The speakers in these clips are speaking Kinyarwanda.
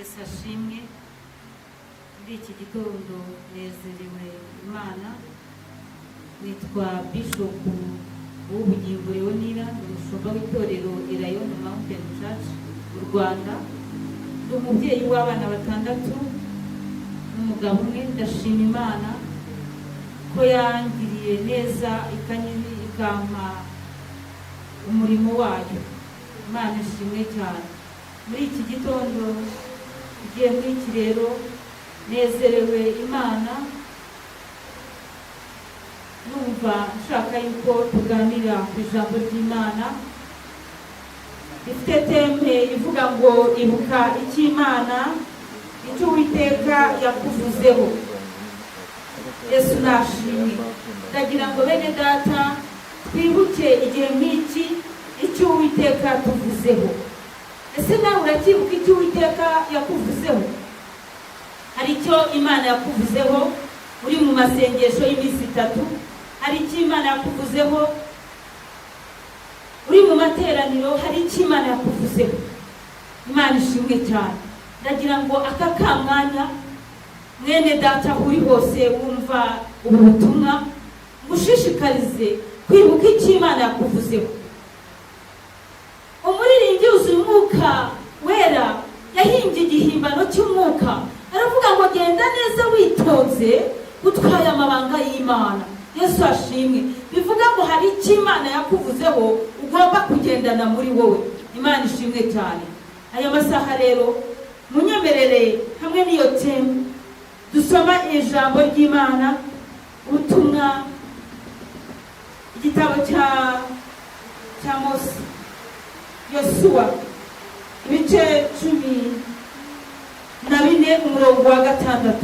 Yesu ashimwe. Muri iki gitondo nezerewe Imana. Nitwa Bishop Uwubugingo Leonira, ni umushumba w'itorero Elayono Mountain Church mu Rwanda. Ndi umubyeyi w'abana batandatu n'umugabo umwe. Ndashima Imana ko yangiriye neza, ikampa umurimo wayo. Imana ishimwe cyane. Muri iki gitondo tugiye muri iki rero, nezerewe Imana, numva nshaka yuko tuganira ku ijambo ry'Imana rifite theme ivuga ngo "Ibuka icyo Imana, icyo Uwiteka yakuvuzeho". Yesu nashimwe. Ndagira ngo, bene Data, twibuke igihe nk'iki icyo Uwiteka yatuvuzeho. Ese nawe uracyibuka icyo Uwiteka yakuvuzeho? Hari icyo Imana yakuvuzeho uri mu masengesho y'iminsi 3? Hari icyo Imana yakuvuzeho uri mu materaniro? Hari icyo Imana yakuvuzeho? Imana ishimwe cyane. Ndagira ngo aka kamwanya, mwene Data, aho uri hose wumva ubu butumwa, ngushishikarize kwibuka icyo Imana yakuvuzeho. Umuririmbyi wuzuye Umwuka Wera yahimbye igihimbano cy'umwuka, aravuga ngo "Genda neza witonze, utwaye amabanga y'Imana". Yesu ashimwe. Bivuga ngo hari icyo Imana yakuvuzeho ugomba kugendana muri wowe. Imana ishimwe cyane. Aya masaha rero, munyemerere hamwe n'iyo theme dusoma ijambo ry'Imana, ubutumwa, igitabo cya Mose, Yosuwa, ibice 14, umurongo wa 6.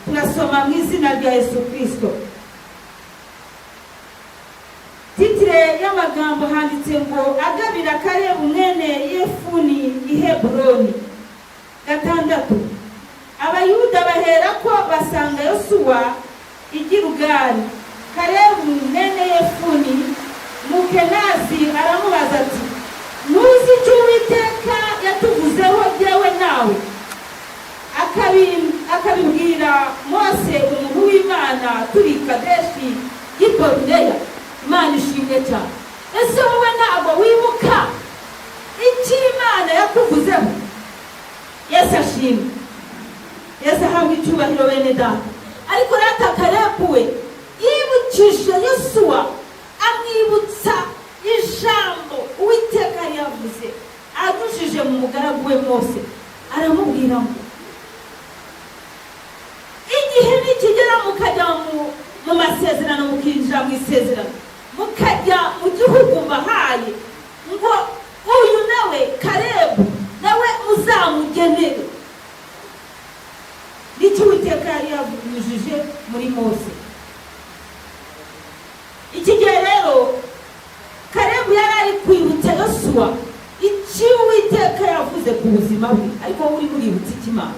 Turasoma mu izina rya Yesu Kirisito. Titre y'amagambo handitse ngo "Agabira Kalebu mwene Yefuni i Heburoni". 6, Abayuda baherako basanga Yosuwa i Gilugali. Kalebu mwene Yefuni Mukenazi aramubaza ati: "Ntuzi icyo Uwiteka yatuvuzeho jyewe nawe, akabibwira Mose umuntu w'Imana turi i Kadeshi y'i Baruneya?" Imana ishimwe cyane. Ese wowe ntabwo wibuka icyo Imana yakuvuzeho? Yesu ashimwe. Yesu ahabwa icyubahiro, bene Data. Ariko rata Kalebu we yibukije Yosuwa, amwibutsa ijambo Uwiteka yari yavuze anyujije mu mugaragu we Mose. Aramubwira ngo igihe nikigera mukajya mu masezerano, mukinjira mu isezerano, mukajya mu gihugu mbahaye, ngo uyu nawe Kalebu nawe muzamugenere. Nicyo Uwiteka yari yanyujije muri Mose. Iki gihe rero Kalebu yari ari kwibutsa Yosuwa icyo Uwiteka yavuze ku buzima bwe. Ariko wowe urimo uributsa iki Imana?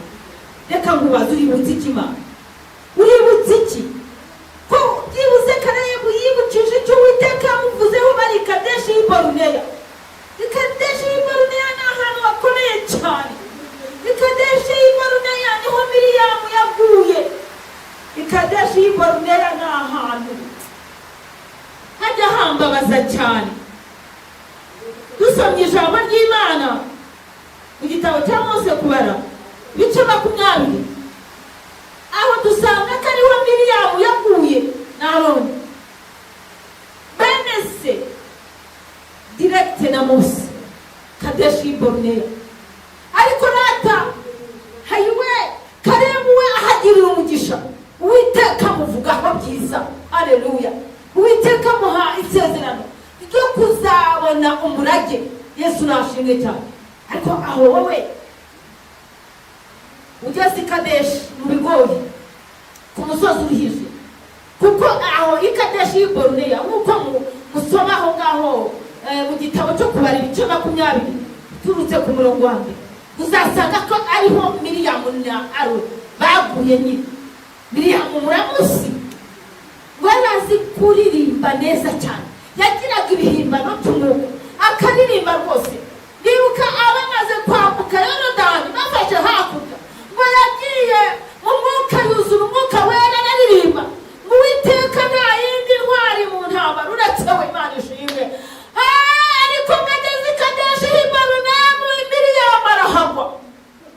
Reka nkubaze, uributsa iki Imana? Uributsa iki? Ko byibuze Kalebu yibukije icyo Uwiteka yamuvuzeho bari i Kadeshi y'i Baruneya. I Kadeshi y'i Baruneya ni ahantu hakomeye cyane. I Kadeshi y'i Baruneya niho Miriyamu yaguye. I Kadeshi y'i Baruneya ni ahantu hajya hambabaza cyane. Dusomye ijambo ry'Imana mu gitabo cya Mose, Kubara, ibice 20, aho dusanga ko ariho Miriyamu yaguye na Aroni, bene se direct na Mose, Kadeshi Boruneya. Ariko rata hayiwe, Kalebu we ahagirira umugisha. Uwiteka amuvugaho byiza. Aleluya! Uwiteka amuha isezerano ryo kuzabona umurage. Yesu nashimwe cyane. Ariko aho wowe ugeze i Kadeshi mu bigori, ku musozi uruhije, kuko aho i Kadeshi y'i Boruneya, nk'uko musoma aho ngaho mu gitabo cyo Kubara, ibice 20, uturutse ku murongo wa mbere, uzasanga ko ariho Miriyamu na Aroni baguye nyine. Miriyamu muramuzi, ngo yari azi kuririmba neza cyane, yagiraga ibihimbano by'umwuka, akaririmba rwose. Ndibuka abamaze kwambuka Yorodani bafashe hakurya.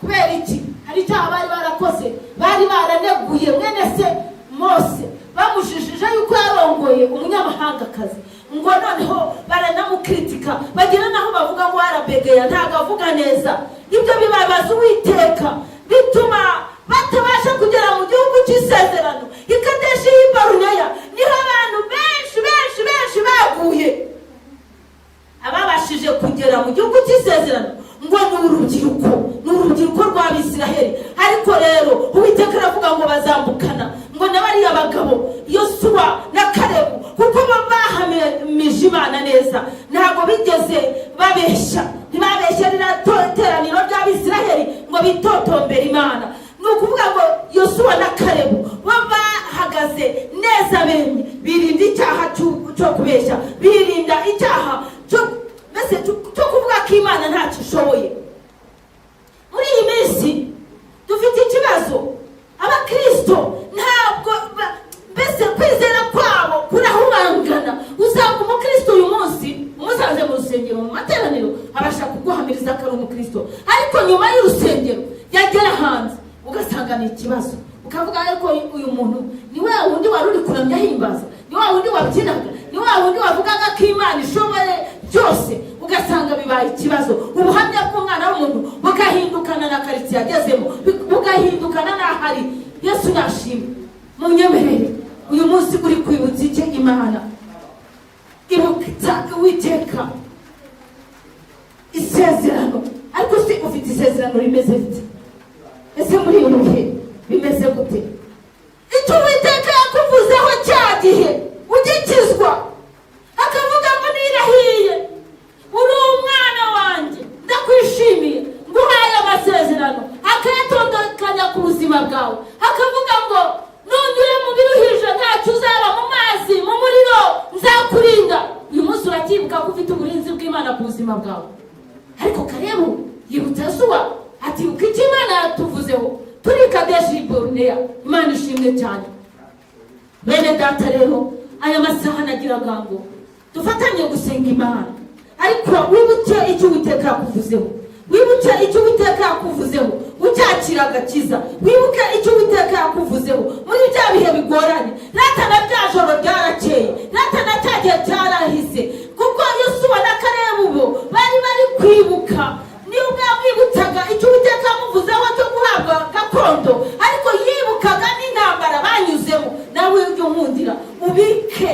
Kubera iki? Hari icyaha bari barakoze, bari baraneguye mwene se Mose, bamujijije yuko yarongoye umunyamahangakazi, ngo noneho baranamukritika, bagera naho bavuga ngo arabegeya, ntabwo avuga neza. Ibyo bibabaza Uwiteka, bituma batabasha kugera mu gihugu cy'isezerano. I Kadeshi y'i Baruneya niho abantu benshi benshi benshi baguye. Ababashije kugera mu gihugu cy'isezerano ngo ni urubyiruko, ni urubyiruko rw'Abisiraheli. Ariko rero Uwiteka aravuga ngo bazambukana ngo na bariya bagabo, Yosuwa na Karebu, kuko bo bahamije Imana neza, ntabwo bigeze babeshya, ntibabeshya ririya teraniro ry'Abisiraheli ngo bitotombere Imana. Ni ukuvuga ngo Yosuwa na Karebu bo bahagaze neza bemye, birinda icyaha cyo kubeshya, birinda icyaha cyo mbese cyo kuvuga ko Imana ntacyo ishoboye. Muri iyi minsi dufite ikibazo, Abakirisito ntabwo mbese kwizera kwabo kurahubangana. Usanga umukristo uyu munsi umusanze mu rusengero, mu materaniro, abasha kuguhamiriza ko ari umukristo, ariko nyuma y'urusengero yagera hanze ugasanga ni ikibazo, ukavuga: "Ariko uyu muntu ni wa wundi wari uri kuramya ahimbaza, ni wa wundi wabyinaga, ni wa wundi wavugaga ko Imana ishoboye byose?" Ugasanga bibaye ikibazo. Ubuhamya bw'umwana w'umuntu bugahindukana na karitsiye agezemo, bugahindukana n'aho ari. Yesu nashimwe. Munyemerere, uyu munsi uri kwibutsa iki Imana? Ibutsa Uwiteka isezerano. Ariko se ufite isezerano rimeze rite? Ese muri ibi bihe bimeze gute? Icyo Uwiteka yakuvuzeho cya gihe ugikizwa, akavuga ngo: "Nirahiye, uri umwana wanjye, ndakwishimiye, nguhaye amasezerano," akayatondekanya ku buzima bwawe, akavuga ngo: "Nunyure mu biruhije ntacyo uzaba, mu mazi, mu muriro nzakurinda." Uyu munsi uracyibuka ko ufite uburinzi bw'Imana ku buzima bwawe? Ariko Karebu yibutsa Yosuwa ati: "Ibuka icyo Imana yatuvuzeho turi Kadeshi Boruneya." Imana ishimwe cyane. Bene data rero, aya masaha nagiraga ngo dufatanye gusenga Imana, ariko wibuke icyo Uwiteka yakuvuzeho, wibuke icyo Uwiteka yakuvuzeho ucyakira agakiza, wibuke icyo Uwiteka yakuvuzeho muri bya bihe bigoranye. Rata na bya joro ryarakeye, rata na cya gihe cyarahise, kuko Yosuwa na Karebu bo bari bari kwibuka. Niba yamwibutsaga icyo Uwiteka yamuvuzeho cyo guhabwa gakondo, ariko yibukaga n'intambara banyuzemo. Nawe ujye unkundira ubike,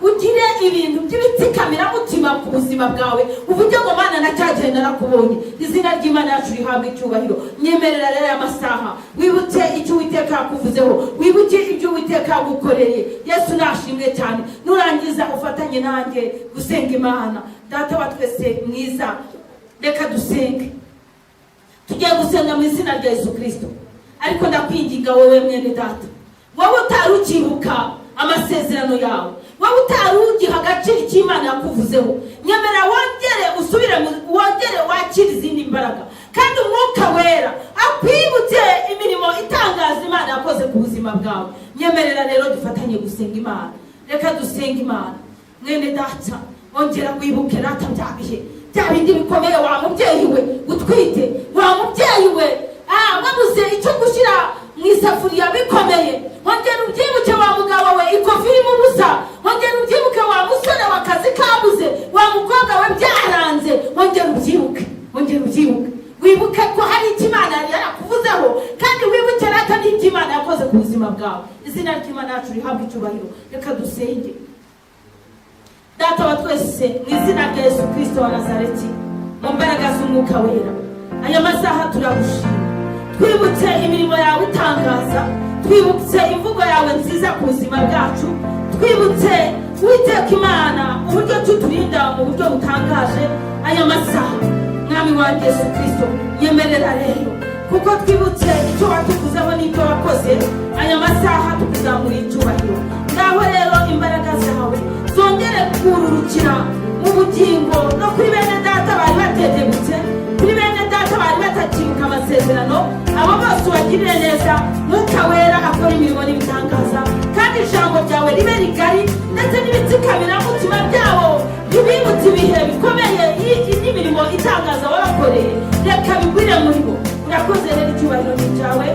ugire ibintu by'ibitsikamiramutima ku buzima bwawe, uvuge ngo: "Mana, na cya gihe narakubonye." Izina ry'Imana yacu rihabwa icyubahiro. Nyemerera rero aya masaha wibutse icyo Uwiteka yakuvuzeho, wibuke ibyo Uwiteka yagukoreye. Yesu nashimwe cyane. Nurangiza ufatanye nanjye gusenga Imana. Data wa twese mwiza, reka dusenge. Tugiye gusenga mu izina rya Yesu Kirisito, ariko ndakwinginga wowe mwene data, wowe utari ukibuka amasezerano yawe, wowe utari ugiha agaciro icyo Imana yakuvuzeho, nyemera wongere usubire wongere wakire izindi mbaraga, kandi Umwuka Wera akwibutse imirimo itangaza Imana yakoze ku buzima bwawe. Nyemerera rero dufatanye gusenga Imana. Reka dusenga Imana. Mwene data, ongera wibuke rata bya bihe, bya bindi bikomeye. Wa mubyeyi we utwite, wa mubyeyi we wabuze icyo gushyira mu isafuriya bikomeye, ongera ubyibuke. Wa mugabo we, ikofi irimo ubusa, ongera ubyibuke. Wa musore we, akazi kabuze, wa mukobwa we, byaranze, ongera ubyibuke, ongera ubyibuke. Wibuke ko hari icyo Imana yari yarakuvuzeho, kandi wibuke rata n'ibyo Imana yakoze ku buzima bwawe. Izina ry'Imana yacu rihabwa icyubahiro. Reka dusenge. Data wa twese, mu izina rya Yesu Kirisito wa Nazareti, mu mbaraga z'Umwuka Wera, aya masaha turagushima. Twibutse imirimo yawe itangaza, twibutse imvugo yawe nziza ku buzima bwacu, twibutse, Uwiteka Imana, uburyo tuturinda mu buryo butangaje. Aya masaha, Mwami wanjye Yesu Kirisito, nyemerera rero, kuko twibutse icyo watuvuzeho n'ibyo wakoze, aya masaha tukuzamura icyubahiro. Ngaho rero imbaraga zawe zongere kururukira mu bugingo no kuri bene data bari batetebutse, kuri bene data bari batakibuka amasezerano. Abo bose ubagirire neza. Mwuka Wera akora imirimo n'ibitangaza, kandi ijambo ryawe ribe rigari, ndetse n'ibitsikamiramutima byabo bibibutse ibihe bikomeye n'imirimo itangaza wabakoreye. Reka bigwire muri bo. Urakoze rero, icyubahiro ni icyawe.